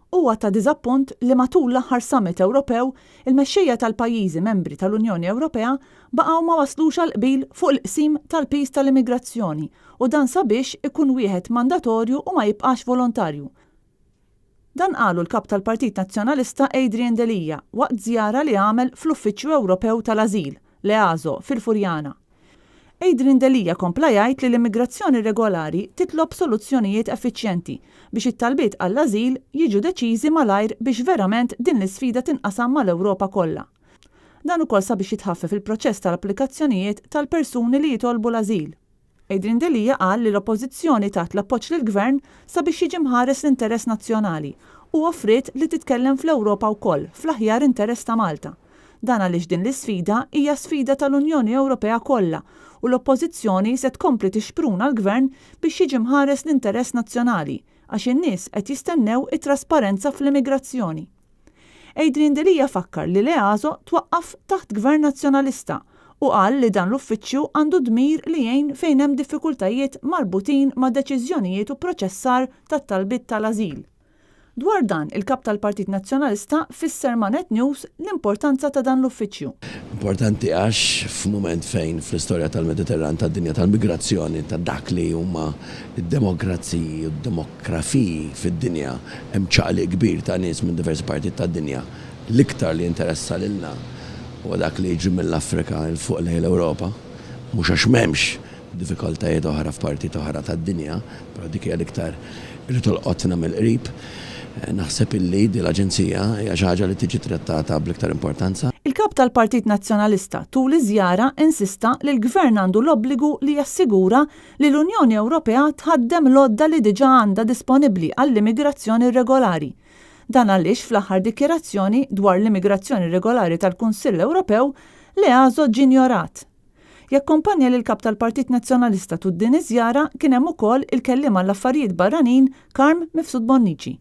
Huwa ta' diżappunt li matul l-aħħar Summit Ewropew, il-mexxejja tal-pajjiżi membri tal-Unjoni Ewropea baqgħu ma waslux għal qbil fuq il-qsim tal-piż tal-immigrazzjoni u dan sabiex ikun wieħed mandatorju u ma jibqax volontarju. Dan qalu l-Kap tal-Partit Nazzjonalista Adrian Delia waqt żjara li għamel fl-Uffiċċju Ewropew tal-Ażil, l-EASO, fil-Furjana. Adrian Delia kompla jgħid li l-immigrazzjoni irregolari titlob soluzzjonijiet effiċjenti biex it-talbiet għall-ażil jiġu deċiżi malajr biex verament din l-isfida tinqasam mal-Ewropa kollha. Dan ukoll sabiex jitħaffef il-proċess tal-applikazzjonijiet tal-persuni li jitolbu l-ażil. Adrian Delia qal li l-Oppożizzjoni tat l-appoġġ lill-Gvern sabiex jiġi mħares l-interess nazzjonali u offriet li titkellem fl-Ewropa wkoll fl-aħjar interess ta' Malta. Dan għaliex din l-isfida hija sfida tal-Unjoni Ewropea kollha u l-Oppożizzjoni se tkompli tixpruna l-Gvern biex jiġi mħares l-interess nazzjonali għax in-nies qed jistennew it-trasparenza fl-immigrazzjoni. Adrian Delia fakkar li l-EASO twaqqaf taħt Gvern Nazzjonalista u qal li dan l-uffiċċju għandu dmir li jgħin fejn hemm diffikultajiet marbutin ma' deċiżjonijiet u proċessar tat-talbiet tal-ażil. Dwar dan, il-Kap tal-Partit Nazzjonalista fisser ma' Net News l-importanza ta' dan l-uffiċċju. Importanti għax f'mument fejn fl-istorja tal-Mediterran, tad-dinja tal-migrazzjoni, ta' dak li huma d-demokraziji u d-demokrafiji fid-dinja, hemm ċaqliq kbir ta' nies minn diversi partijiet tad-dinja. L-iktar li jinteressa lilna huwa dak li jiġri mill-Afrika 'l fuq lejn l-Ewropa, mhux għax m'hemmx diffikultajiet oħra f'partijiet oħra tad-dinja, però dik hija l-iktar li tolqotna mill-qrib. Naħseb illi din l-aġenzija hija xi ħaġa li tiġi trattata bl-iktar importanza. Il-Kap tal-Partit Nazzjonalista tul iż-żjara insista li l-Gvern għandu l-obbligu li jassigura li l-Unjoni Ewropea tħaddem l-għodda li diġà għandha disponibbli għall-immigrazzjoni irregolari. Dan għaliex fl-aħħar dikjarazzjoni dwar l-immigrazzjoni irregolari tal-Kunsill Ewropew, l-EASO ġie njorat. Jakkumpanja lill-Kap tal-Partit Nazzjonalista tul din iż-żjara kien hemm ukoll il-Kelliem għall-Affarijiet Barranin Carm Mifsud Bonnici.